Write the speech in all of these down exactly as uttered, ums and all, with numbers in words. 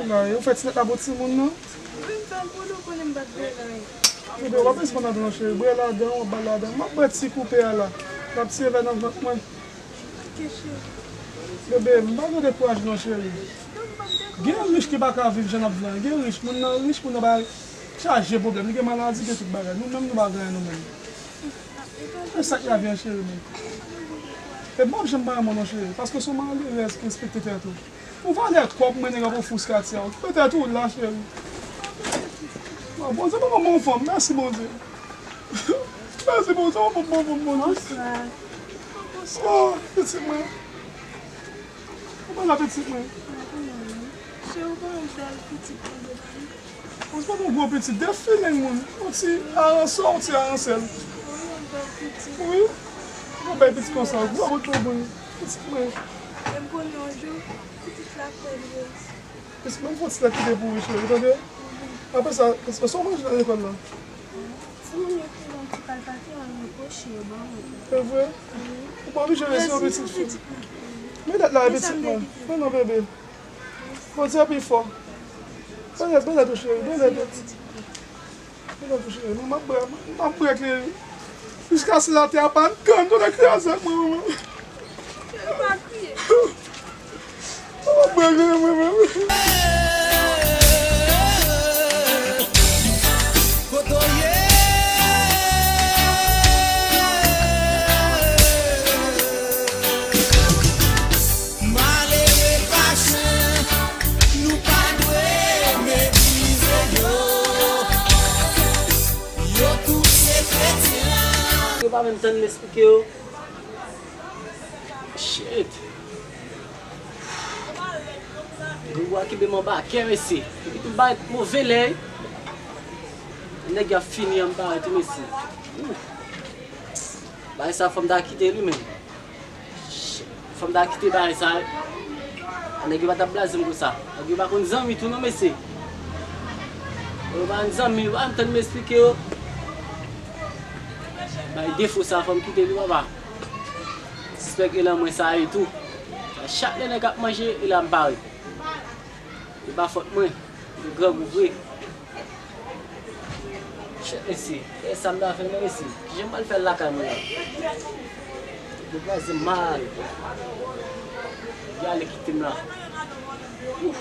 Ou fè ti nèt la pou timoun nan? Wi, m fè l pou nou, konnen m bat bwè la. Bebe, w pa bezwen pran ladan non, cheri. Bwè ladan, w ap ba l ladan. M ap bwè ti koupe a la. L ap tiye vè nan vant mwen. Ok, cheri. Bebe, m pa gen dekouraje non, cheri. Non, m pa gen dekouraje. Gen rich ki pa ka viv jan n ap viv la. Gen rich, moun nan rich, moun nan pa chaje pwoblèm. Li gen maladi, gen tout bagay. Nou menm, nou pa gen anyen, nou menm. E sa k lavi an, cheri, men. E m p ap janm pa renmen w non, cheri, paske se yon malerèz ki respekte tèt ou. Ou valè kòb mwen, nèg ap ofri w katye a. Okipe tèt ou la, cheri. Bon, Bondye ban m yon bon fanm. Mèsi, Bondye. Mèsi, Bondye, ban m yon bon fanm, Bondye. Bonswa. Oh, pitit mwen. Kòman la, pitit mwen? Cheri, ou pa yon bèl pitit, Bondye ba m. Ou se pa yon gwo pitit, de feeling moun. Yon ti aransè, yon ti aransèl. Wi, yon bèl pitit. Wi. Yon bèl pitit konsa. Gwo bout pou mwen. Pitit mwen. E m konnen yon jou, pitit la fè l reyisi. Pitit mwen, fò ti la kite pou ou, cheri, tande? Apre sa, èske w manje nan lekòl la? Ti moun yo te ban tou kal pa te al reproche yo ban mwen. Se vre? Wi. Ou pa oblije reyisi yon pitit fi. Men dat la, pitit mwen. Men non, bebe. Bondye pi fò. Bèlè, bèlè tou, cheri, bèlè tou. Bèlè tou, cheri. Mwen, m ap bwè, m ap bwè kleren. Jiskaske latè a pa t grenn, kote kraze ak mwen, manman. Cheri, pa kriye. M ap bwè kleren, mwen, mwen. Kote w ye? Malere fache, nou pa dwe meprize yo. Yo tout se kretyen. Yo pa menm tann m esplike yo. Shit. Grangou a kenbe m anba kè, mesye. Epi tout bagay move lè. Nèg y ap fini anba tou, mesye. Ooh. Bagay sa fò m ta kite li menm. Fò m ta kite bagay sa. Nèg yo pa t ap blaze m konsa. Nèg yo pa konn zanmi tou non, mesye. Yo pa konn zanmi, yo pa konn tann m esplike yo. Bay defo sa, fò m kite li, papa. Sispèk e lan mwen sa ye tou. Chak lè nèg ap manje, e lan m pare. E pa fòt mwen. Yo grangou vre. Shit, mesye. E sa m ta fè, non, mesye? Kijan m pral fè l lakay mwen la? Yo kraze m mal. Yo ale kite m la. Ouf.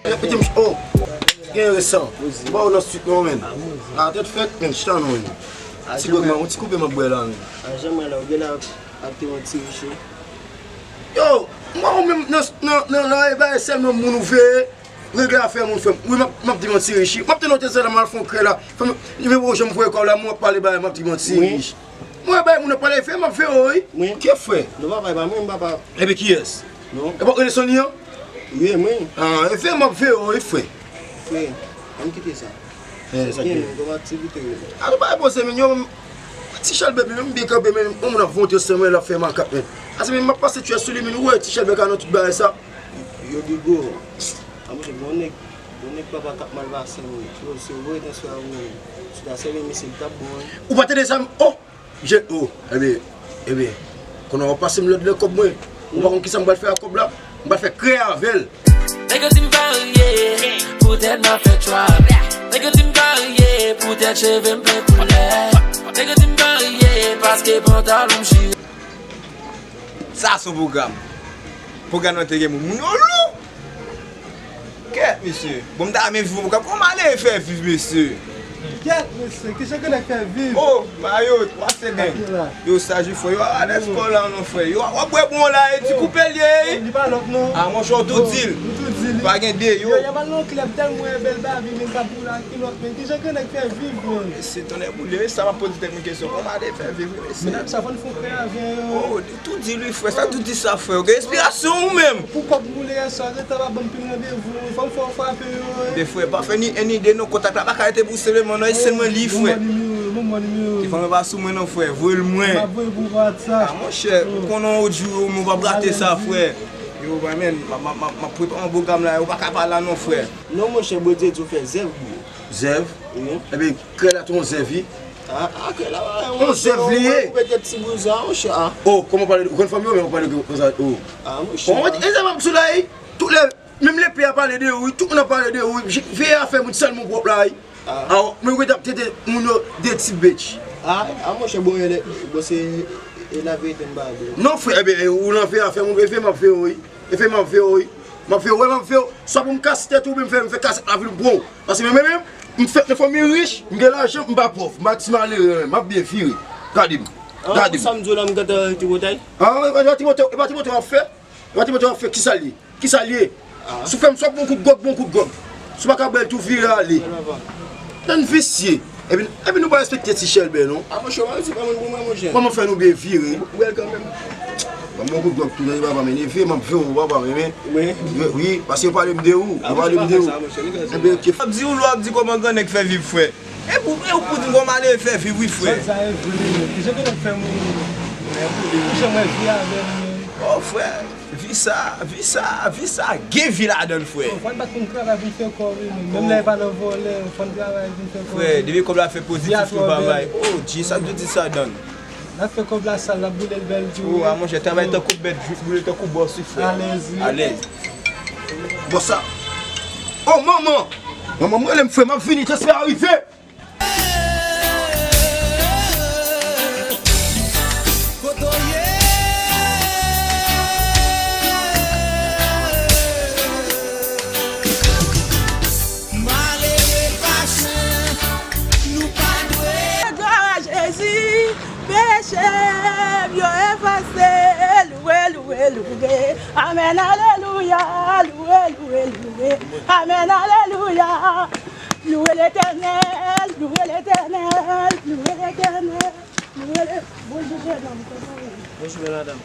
Yo pete m, oh, gen resan. Ba ou nan swit non, men. A tèt fèt, men, chita non, men. Ti gwèg man, yon ti koupe m ap bwè la, men. A jan mwen la, ou gen la ap te yon ti riche. Yo, mwen ou menm nan, nan, nan, nan, e bagay sèlman moun ou veye. Regle afè moun, frè m. Wi, m ap, m ap di manti, Richi. M ap tande w te sèl m al fè yon krè la. Frè m, nimewo w janm voye kò w la, m ap pale bagay, m ap di manti, Richi. Mwen bay moun ap pale, fè m ap veye w, wi. Ke frè? Non, papa, e pa mwen, papa. Epi kiyès? Non. E pa w k rele Sony an? Wi, e mwen. Ah, e fè m ap veye w, wi, frè. Frè, ann kite sa. Eh, sa gen, men, kòm aktivite yo. A, nou pa repoze, men, yo, ti chèlbè, men, m byen kanpe, men, yon moun ap voye yon ti sèmwen, l ap fè makak, men. Ase, men, m ap pase tyè sou li, men, ou wè ti chèlbè ka nan tout bagay sa. Yo, Bigo. A, monchè, bon nèg, bon nèg papa k ap mal pase, wi. Yo, se vre, nan swa ou menm. Si w ta sèvi misye, li t ap bon, wi. Ou pa tande sa, m, oh! Je, oh, ebyen, ebyen, konnen w ap pase m lòd nan kòb mwen. Ou pa konn kisa m pral fè ak kòb la? M pral fè krè avè l. Nèg yo di m varye, poutèt m ap fè trap. Nèg yo di m varye, poutèt cheve m plen koulè. Nèg yo di m varye, paske pantalon m chire. Sa se yon pwogram. Pwogram nan te gen moun, moun yo lou. Kèt, mesye. Bon, m ta renmen viv yon pwogram. Kòman ale fè viv, mesye? Kèt, mesye. Kijan Grannèg fè viv? Oh, Mayot, w ap se den. Yo, sa jifò. Yo, alèz kò la, non, frè. Yo, w ap bwè bon la, e ti koupe l ye. Li pa lòt, non. A, monchè, w tou di l. Ou tou di l. Pa gen de, yo. Yo, y ap al nan klèb, tèlman bèl babi, men k ap boule ak kilòt, men kijan Grannèg fè viv, men? Se tonnè boule, sa m ap poze tèt mwen kesyon. Kòman ale fè viv, mesye? Men sa fò n fè yon krè avè yo. Oh, tou di li, frè, sa tou di sa, frè. Ou gen enspirasyon ou menm? Pou kòb moule yè swa, gentan pa ban m pil randevou. Fò m fè w frape yo, wi. De frè, pa fè ni en ni de non, kontak la pa ka rete pou seleman non, e sèl mwen li, frè. Ban m nimewo, ban m nimewo. Telefòn mwen pa sou mwen non, frè, voye l mwen. M ap voye pou WhatsApp. A, monchè, ou konnen yon jou, mwen p ap rate sa, frè. Yo, man, men, m ap, m ap, m ap, m ap prepare yon pwogram la, ou pa ka pale la non, frè. Non, monchè, Bondye di w fè zèv pou yo. Zèv? Wi. Ebyen, krè la tou yon zèv, wi. A, a, krè la, yon zèv li ye. Ou mete ti bouza, monchè, a. O, kòman w pale, ou konn fanmi w, men w pale konsa, o. A, monchè. Bon, e zèv ap sou la, wi. Tout lè, menm lepe a pale de ou, wi. Tout moun ap pale de ou, wi. Veye afè moun sèlman pwòp la, wi. A. A, men ou gentan ap trete moun yo de ti bitch. A, a, monchè, bon, e, bon, se, e laverite m ba di w. Non, frè, ebyen, ou nan veye afè moun, e veye m ap veye w, wi. E veye m ap veye w, wi. M ap veye w, wi, m ap veye w. Swa pou m kase tèt ou, oubyen m fè, m fè kase lavi l bon. Paske mwen menm, m fèt nan fanmi rich, m gen lajan, m pa pòv, m pa ti malere, m ap byen vire. Gade m. Gade m. Sa m di w la, m gentan tripotay? A, e pa tripotay, e pa tripotay w ap fè? E pa tripotay w ap fè, kisa l ye? Kisa l ye? Si w fè m swa bon kout gwòg, bon kout gwòg. Si w pa ka bwè l tou, vire ale. Tande visye. Epi, epi nou pa respekte ti chèlbè, non. A, monchè, w pa respekte moun pou mwen, monchè. Kòman fè nou byen vire? Bwè l kanmenm. Ban m yon kout gwòg tou, tande papa m, enève, m ap veye w, papa m, men. Wi. Wi, paske yo pale m de ou, yo pale m de ou. Enben, oke. W ap di ou, w ap di kòman grannèg fè viv, frè. E pou, e pou di m kòman ale fè viv, wi, frè. Sa, sa e vre, men. Kijan grannèg fè mouri, men? Monchè, mwen viv avè l, men. O, frè. Vi sa, vi sa, vi sa gen vi ladan l, frè. Fò n bat pou n travay, pou n fè kò, wi, men. Menm lè e pa nan vòlè, fò n travay pou n fè kò. Frè, depi kòb la fè pozitif, nou pa bay. O, Dye, sa k di sa, Dan? N ap fè kòb la sal, n ap boule l bèl tou. O, a, monchè, travay tankou bèt, jis boule tankou bòs, wi, frè. Alèz, wi. Alèz. Bòs sa. O, manman! Manman, m rele m, frè, m ap vini, transfè a rive! Kote w ye? Malere fache, nou pa dwe. Glwa a Jezi, peche m yo efase. Louwe, louwe, louwe. Amèn, alelouya. Louwe, louwe, louwe. Amèn, alelouya. Louwe Letènèl, louwe Letènèl, louwe Letènèl, louwe Le-, bonjou, jennonm, kòman w ye? Bonjou, bèl madanm.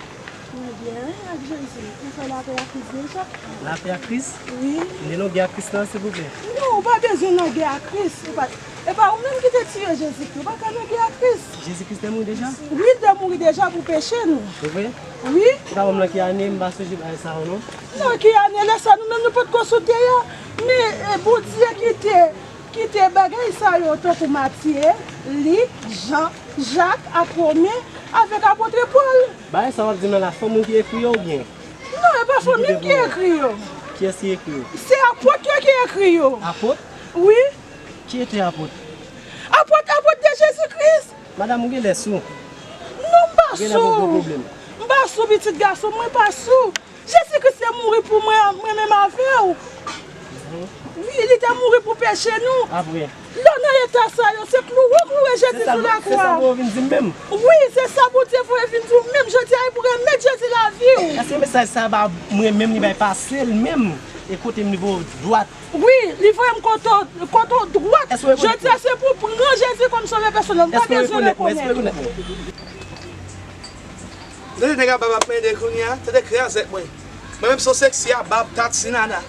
Mwen byen, wi, ak Jezi. Ou fè lapè ak Kris deja? Lapè ak Kris? Wi. M te nan gè ak Kris la, silvouplè. Non, ou pa bezwen nan gè ak Kris. Ou pa, e pa ou menm ki te tiye Jezi Kris. Ou pa ka nan gè ak Kris. Jezi Kris te mouri deja? Wi, l te mouri deja pou peche nou. Se vre? Wi. Ou ka ban m nan ki ane, m pa sonje bagay sa yo, non. Nan ki ane, lè sa nou menm nou potko sou tè a. Men, e, Bondye kite, kite bagay sa yo tankou Matye, Lik, Jan, Jak, ak Women, avèk apot Pòl. Bagay sa w ap di m nan la, fanmi w ki ekri yo oubyen? Non, e pa fanmi m ki ekri yo. Kiyès ki ekri yo? Se apot yo ki ekri yo. Apot? Wi. Ki ete apot? Apot, apot de Jezi Kris. Madanm, ou genlè sou. Non, m pa sou. Ou genlè gon gwo pwoblèm. M pa sou, pitit gason m, mwen pa sou. Jezi Kris te mouri pou mwen, mwen menm avè w. Wi, li te mouri pou peche nou. Apre? Lè w nan eta sa yo, se klou yo klouwe Jezi sou lakwa. Se sa pou yo vin di m menm? Wi, se sa Bondye voye vin di w menm jodi a, e pou remèt Jezi lavi w. Èske mesaj sa a ba mwen menm, li bay pase l menm? E kote m li voye w dwat? Wi, li voye m kote w, kote w dwat. Jodi a, se pou w pran Jezi kòm sovè pèsonèl. M pa bezwen rekonèt. Tande nèg a bab ap mande kounye a, tande kreyè zèt mwen. Mwen menm se yon seksi a bab Tatinana.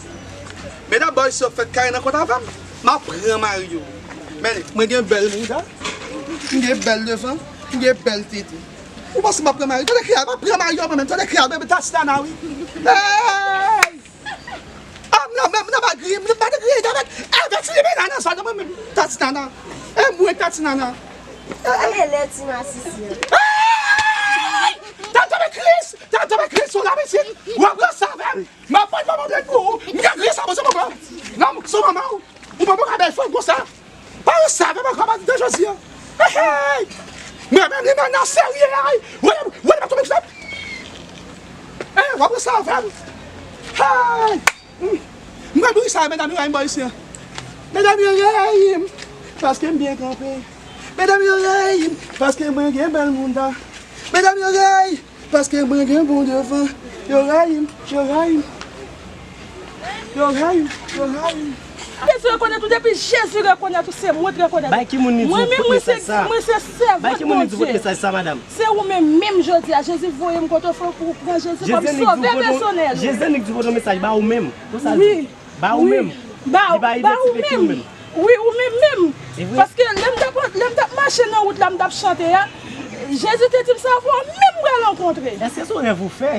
Medam bòy si yo fèt kare nan kont avè m, m ap pran mari yo. Men mwen gen bèl mouda, m gen bèl devan, m gen bèl tete. Ou panse m ap pran mari? Tande kreyè, m ap pran mari yo mwen menm, tande kreyè, bebe Tatinana wi. Hey! A m nan menm nan pa griye, m pa te griye avèk, avèk Filipina nan sa, nan mwen menm, Tatinana. E mwen Tatinana. Gade lè ti masisi an. Hey! Tande Kris, tande Kris, ou la pisin, w ap ranse avè m. M ap pran manman w pou ou, m gen griye sa, se manman w. Non, se manman w. Ou pa ka bèl fanm konsa. Pa yon save mwen kòman de jodi an. Hey, hey. Mwen menm li menm nan serye ay. Wè, wè, pa tonbe klèp. Hey, w ap sa avè m. Hey. Mwen bri sa medam yo rayi m bò isi an. Medam yo rayi m paske m byen kanpe. Medam yo rayi m paske mwen gen bèl mouda. Medam yo rayi Paske mwen gen bon devan. Yo rayi m, yo rayi m. Yo rayi m, yo rayi m. Jezi rekonèt ou, depi Jezi rekonèt ou, se mwen ki rekonèt ou. Bay ki moun li di w pote mesaj sa? Mwen menm, mwen se, mwen se sèvant Bondye. Bay ki moun li di w pote mesaj sa, madanm? Se ou menm, menm jodi a, Jezi voye m kote w pou w pran Jezi kòm sovè pèsonèl ou. Jezi annik di w pote mesaj ba ou menm. Konsa l di. Wi. Ba ou menm. Li pa idantifye ki ou menm. Wi, ou menm menm. E vre? Paske lè m t ap, lè m t ap mache nan wout la, m t ap chante a, Jezi te di m sa, se ou menm m pral rankontre. Èske se yon rèv ou fè?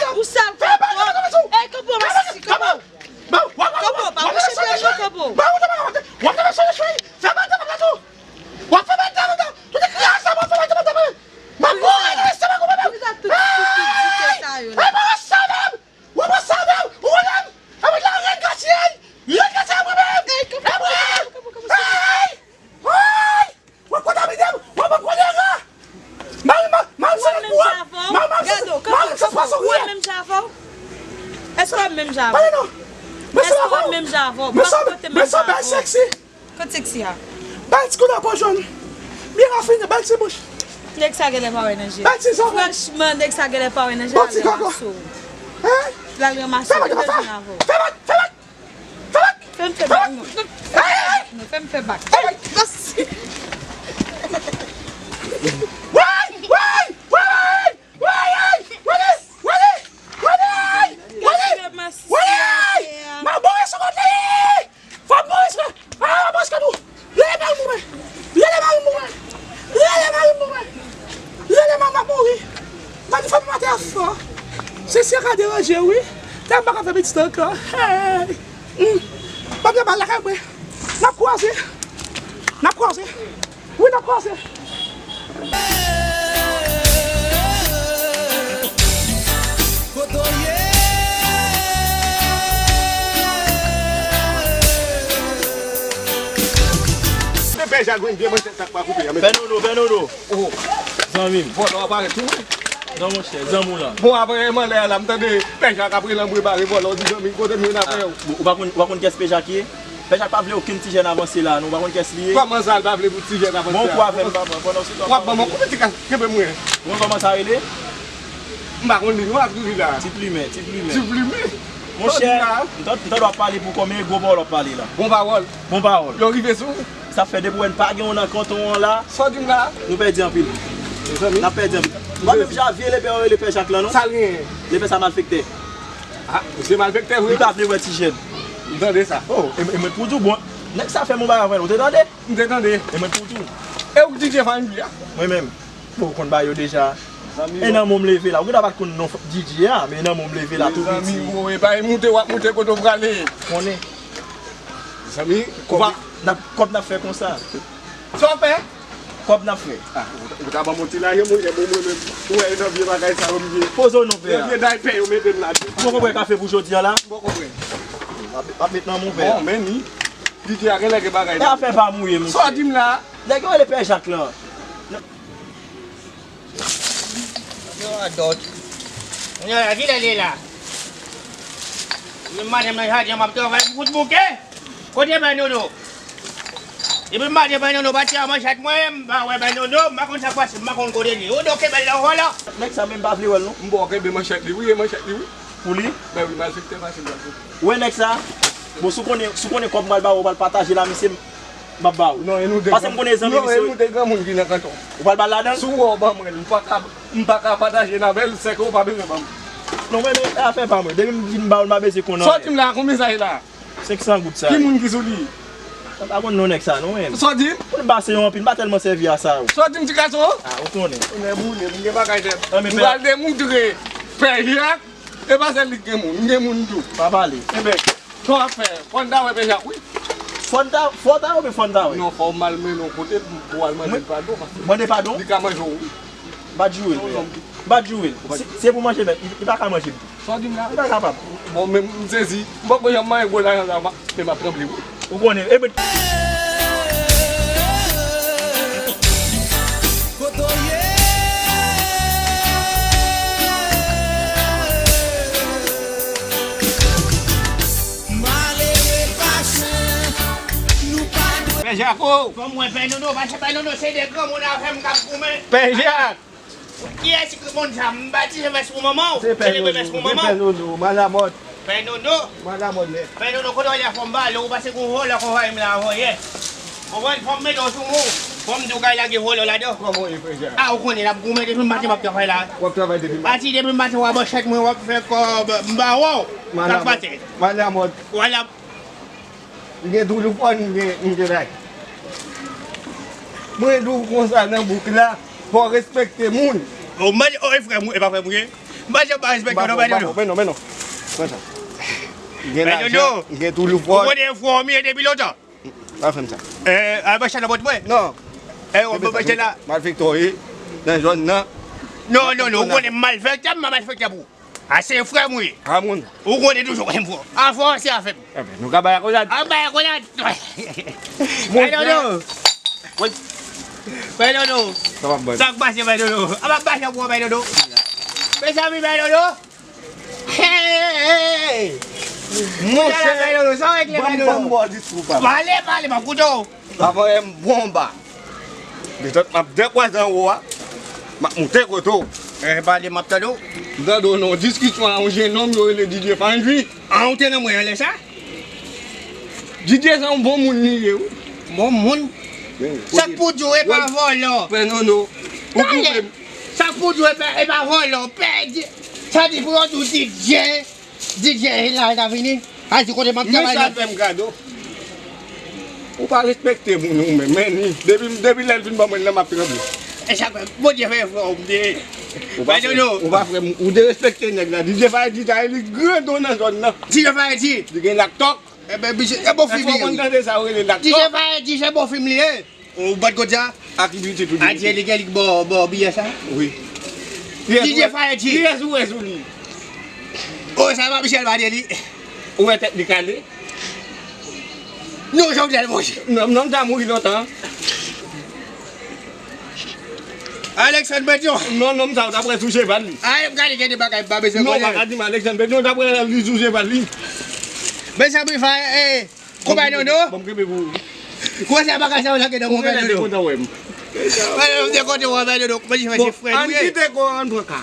Ou sal kanpo. Ey, kanpo, masi, kanpo. Kanpo, pa mouche pye m non, kanpo. Pou ki sa tout estipidite sa yo la? Ey, kanpo, kanpo, kanpo, kanpo, kanpo, kanpo. Ou wè menm jan avè w? Gade w, kanpo, kanpo, ou wè menm jan avè w? Èske w wè menm jan avè w? Èske w wè menm jan avè w? Ou pa kote menm jan avè w? Kote seksi a? Bèl ti koulè po jòn. Byen rafine, bèl ti bouch. Nèg sa genlè pa wè nan je. Bèl ti zòrèy. Franchman, nèg sa genlè pa wè nan je. Bon ti kaka. L al ranmase w, li bezwen avè w. Fè bak, fè bak, fè bak. Fè m fè bak, non. Non, fè m fè bak. Woy, woy, woy, woy, woy, woy, woy, woy, woy, woy, woy, woy, m ap boure sou kote. Fò m boure sou kote. Ah, m ap boure sou kote. Lele mari m pou mwen. Lele mari m pou mwen. Lele mari m pou mwen. Lele mari m ap mouri. Mwen di fò m mate a fò. Se si ka deranje wi. Tèlman m pa ka fè pitit ankò. Hey. Hmm. Pap nan bal lakay mwen. N ap kwaze. N ap kwaze. Wi, n ap kwaze. Kote w ye? Se pè Jagrin byen mwen tèt sa k pa koupe a, men. Pè Nono, pè Nono. Oh, zanmi m. Vòlò a parèt tou. Non, monchè, zanmi w lan. Bon, apre m anlè a la, m tande pè Jak ap rele anbre bare vòlò, di zanmi, kote m jwenn apre w? Ou pa konn, ou pa konn kiyès pè Jak ye? Pè Jak pa vle okenn ti jèn avanse la, non, ou pa konn kiyès li ye? Kòman sa, l pa vle pou ti jèn avanse a? Bon, kou avè m, papa, pandan se tan. W ap ban m yon kout ti kal, kenbe m wi. Bon, kòman sa rele? M pa konn li, non, ap tou li la. Ti plimen, ti plimen. Ti plimen? Monchè, m tande, m tande w ap pale pou kòman e gwo pawòl w ap pale la. Bon pawòl. Bon pawòl. Yo rive sou ou? Sa fè depi w wè n pa gen yon nan kanton an la. Sa w di m la? Nou pèdi anpil. Mezanmi. N ap pèdi anpil. Ou pa menm jan vye lepè yo rele pè Jak lan, non? Sa l genyen? Lepè sa malfektè. Ah, misye malfektè vre. Li pa vle wè ti jèn. M tande sa. Oh, e, e mwen pou di w, bon, nèg sa fè m yon bagay avè l, ou te tande? M te tande. E mwen pou di w. E ou ki D J fanmi a? Mwen menm. Bon, ou konn ba yo deja. E nan men w m leve la. Ou gentan pa t konn non D J a, men e nan men w m leve la tou piti. Mezanmi, o, e pa e moute w ap moute kote w prale. Konnen. Mezanmi, kòb n ap, kòb n ap fè konsa. Sa w fè? Kòb n ap fè. Ah, ou ta ban m yon ti lajan, monchè, bon, mwen menm. Ou wè, e nan vye bagay sa yo m ye. Poze w non, pè. E vye daypè yo mete m la. M poko bwè kafe pou jodi a la. M poko bwè. M ap, m ap met nan mon vè. Bon, men ni. D J a genlè gen bagay. E afè pa m ou ye, mesye. Sa w di m la? Nèg yo rele Pè Jak lan. Yo radòt. Yo la, kilè li ye la? Depi maten m nan jaden an, m ap travay pou kout bouke. Kote Pè Nono? Depi maten Pè Nono pati a manchèt mwen, m pa wè Pè Nono, m pa konn sa k pase, m pa konn kote li ye. Ou do kenbe l nan vòlò. Nèg sa menm pa vle wè l non. M ba w kenbe manchèt li, wi, e manchèt li, wi. Pou li? Ben wi, malfektè fasil, malfektè. Ou wè nèg sa? Bon, si w konnen, si w konnen kòb m pral ba w, ou pral pataje l a misye, m ap ba w. Non, e nou de granmoun. Paske m konnen zanmi misye. Non, e nou de granmoun ki nan kanton. Ou pral ba l ladan l? Si w wè w ban mwen l, m pa ka, m pa ka pataje l avè l, sèke w pa bezwen ban m. Non, mwen, men afè pa mwen. Depi m vin ba w l, m pa bezwen konnen anyen. Sa w di m la, konbyen sa ye la? Senk san goud sa ye. Ki moun ki sou li? Mwen pa konn non nèg sa non, men. Sa w di? Pou l ba se yon anpil, m pa tèlman sèvi a sa yo. Sa w di m, ti gason? Ah, ou konnen. Ou nèg boule, m gen bagay tèt. M pral demontre Pè Jak. E pa sèl li k gen moun, m gen moun tou. Pa pale. Enben, sa w ap fè? Fò n ta wè Pè Jak, wi. Fò n ta, fò w ta wè oubyen fò n ta wè? Non, fò w mal mennen yon kote pou, pou w al mande l padon, paske mande padon? Li ka manje w, wi. M pa t joure l, non, men. Non, non. M pa t joure l. Se, se pou manje mèt, li, li pa ka manje m tou. Sa w di m la? Li pa kapab. Bon, men m sezi. M poko janm manyen gwo lajan sa, men m ap tranble, wi. Ou konnen, e mwen. Kote w ye? Malere fache, nou pa dwe. Pè Jako! Fò m wè Pè Nono, paske Pè Nono se de granmoun avè m k ap goumen. Pè Jak! Kiyès ki moun sa? M pa ti se vès pou manman w? Se Pè Nono, se Pè Nono, malamòt. Pè Nono? Malamòt nèt. Pè Nono, kote w ye a, fò m pale w, paske gon vòlò k anvayi m la avanyè. Konprann? Fò m mete w sou mwen. Fò m di w kay lage vòlò ladan. Kòman w ye, frè Jan? A, ou konnen, n ap goumen depi maten m ap travay la. W ap travay depi maten? Pati depi maten w a manchèt mwen, w ap fè kòb, m pa wè w. Sa k pase? Malamòt. Wala. M gen toujou fò, m gen, m gen laj. Mwen di w konsa nan bouk la, fò w respekte moun. O, m pa, o, e frè m, e pa frè m ou ye? M pa janm pa respekte w non, Pè Nono. Men non, men non. Pran sa. M gen lajan, m gen toujou fò. Ou konnen frè m ye depi lontan. Pa fè m sa. E, al manchèt la pot mwen. Non. E, ou ban manchèt la. Malfektè w ye, nan zòn nan. Non, non, non, ou konnen m malfektè, m pa malfektè pou ou. A, se frè m ou ye. A, moun. Ou konnen toujou konnen m fò. Afè w se afè m. Enben, nou ka bay akolad. An bay akolad. Pè Nono. Wi. Pè Nono. Sa k pase, Pè Nono? A, m ap mache pou Pè Nono. Mezanmi, Pè Nono. Hey, hey, hey. Monchè, Pè Nono, sa w regle, Pè Nono? Ban m ba w diskou pa m. Pale, pale, m ap koute w. Avan yè m bon ba. Detan m ap dekwaze anwo a, m ap moute kote w. E, pale, m ap tande w. M tande w nan yon diskisyon a yon jennonm yo rele D J Fanji. An, ou te nan mwen an lè sa? D J sa yon bon moun li ye, wi. Bon moun? Sa k pou di w e pa vòlò. Pè Nono, ou koupe m. Sa k pou di w e pa, e pa vòlò. Pè D J, sa di pou yo di w D J. D J la, l ta vini. Al di kote m ap travay la. Mesye a fè m kado. Ou pa respekte moun ou menm, men ni. Depi, depi lè l vin ban mwen l la, m ap tranble. E sa, Bondye fè frè w, m te. Ou pa frè m, ou pa frè m, ou derespekte nèg la. D J Fayed ta ye li grandon nan zòn nan. D J Fayed. Li gen lak tòk. Enben, misye, e bon fim li ye. Èske w konn tande sa yo rele lak tòk? D J Fayed, se bon fim li ye. Ou bat kote a? Ak li pitit ou. Adye li gen li k ba w, ba w biyè sa? Wi. D J Fayed. Kiyès ou wè sou li? O, sa pa Michel Martelly. Ou wè tèt li kale? Non, Jovenel Moïse. Non, nonm sa mouri lontan. Alexandre Pétion. Non, nonm sa ou ta pran sou cheval li. A, m gade gen de bagay m pa bezwen konnen. Non, ou pa ka di m Alexandre Pétion, ou ta pran li sou cheval li. Mezanmi, Fayed, e. Konpè Nono. Bon, m kenbe pou ou. Kòman sa bagay sa yo lage nan konpè Nono? Ou genlè te kontan wè m. Mwen, m te kontan wè Pè Nono, kòman se frè nou ye? Bon, ann kite kò, ann pran ka.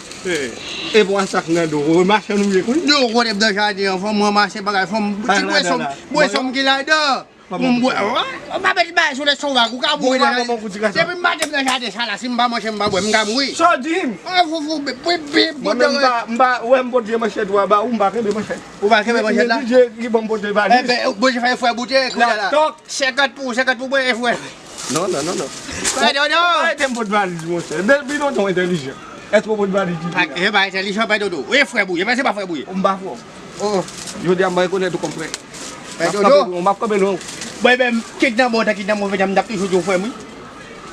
E pran sa k nan do w, machann ou ye, wi. Non, ou konnen m nan jaden an, fò m ranmase bagay, fò m ti bwesonm, bwesonm ki ladan. Pou m bwè, w pa met bagay sou lestonmak, ou ka mouri nan jaden. Depi maten m nan jaden sa la, si m pa manje, m pa bwè, m ka mouri. Sa w di m? An foufou, bip, bip, bip. Mwen menm, m pa, m pa, ou wè m pote manchèt ou a ba ou, m pa kenbe manchèt. Ou pa kenbe manchèt la? Men D J ki ban m pote valiz. Enben, Bondye fè frè boute, kounye a la. Lak tòk. Senkant pou ou, senkant pou mwen, e frè. Non, non, non, non. Pè Dodo. Ou pa ede m pot valiz, monchè. Depi lontan w entèlijan. Èske w pot valiz di a? E pa entèlijan, Pè Dodo. E frè m ou ye, men se pa frè m ou ye. M pa frè w. Oh. Jodi a, m rekonèt ou kòm frè. Pè Dodo. M ap kanpe lwen w. Mwen menm, kidnapè w ta kidnapè w, m t ap toujou di w frè m, wi.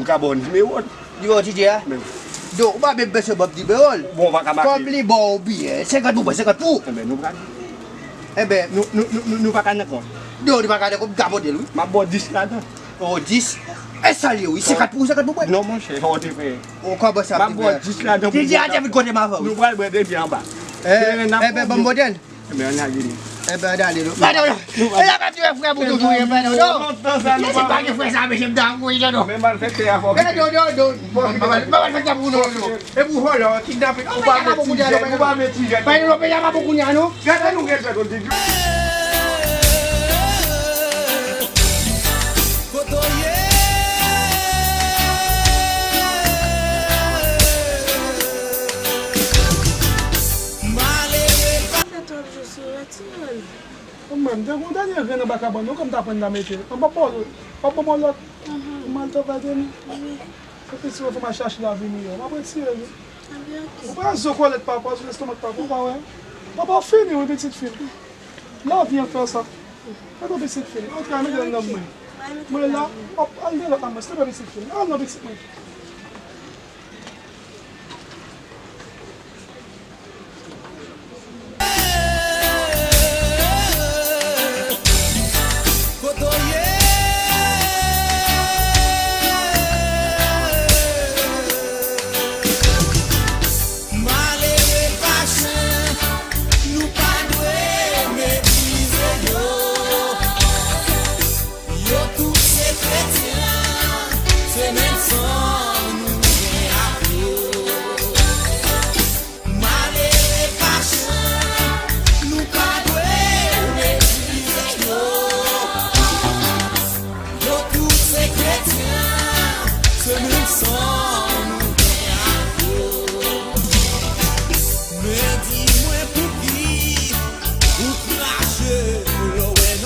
m ka ba w nimewo l. Nimewo D J a? Men. Donk, ou pa menm bezwen ban m nimewo l. Bon, ou pa ka make. Kòm li ba w biyè, senkant pou mwen, senkant pou ou. Enben, nou pral. Enben, nou, nou, nou, nou, nou pa ka nan kont. Non, nou pa ka nan kont, m ka pote l, wi. M ap ba w dis ladan. O, dis? E sa l ye, wi. Senkant pou ou, senkant pou mwen. Non, monchè, sa w te fè. O, kòman sa ap di frè? M ap ba w dis ladan pou mwen. D J a te vin kote m avè w. Nou pral bwè depi anba. Eh, enben, ban m pote l. Enben, ann ale nou. Enben, ann ale nou. Pardon, non. E la pa di frè pou toujou, pardon, non. Lontan sa nou pa. Mesye, pa gen frè sa, mesye, m ta anvoye, non, non. Men malfektè a fò kite. Non, non, non, non. Bon, pa malfektè pou nou, non. E pou vòlè, kidnapè. Ou pa met ti jèn, ou pa met ti jèn. Pardon, non, peyi a pa bon kounye a, non. Gade nou gen fè konn ti. Kote w ye? Malere pa. Fè twòp jou sou retire l. Mwen menm, te gon dènye grenn anba kabann nan, kòm ta pran nan mete. An pa bò, pa ban mwen lòt. Ou mal travay de nou. Epi si w fè m al chache lavi miyò, m ap retire li. Ou pa zo kòlèt papa, zo lestomak papa, ou pa wè? Papa w fini, wi, pitit fi m. Lavi an fè sa. Gade yon pitit fi m. Antre a mete nan nanm mwen. Mwen la, ap al de lòt la mwen, silvouplè pitit fi m. Al non pitit mwen. Kote w ye? Malere pa chen, nou pa dwe meprize yo. Yo tout se kretyen, se menm san nou gen ak yo. Malere pa chen, nou pa dwe meprize yo. Yo tout se kretyen, se menm san nou gen ak yo. Men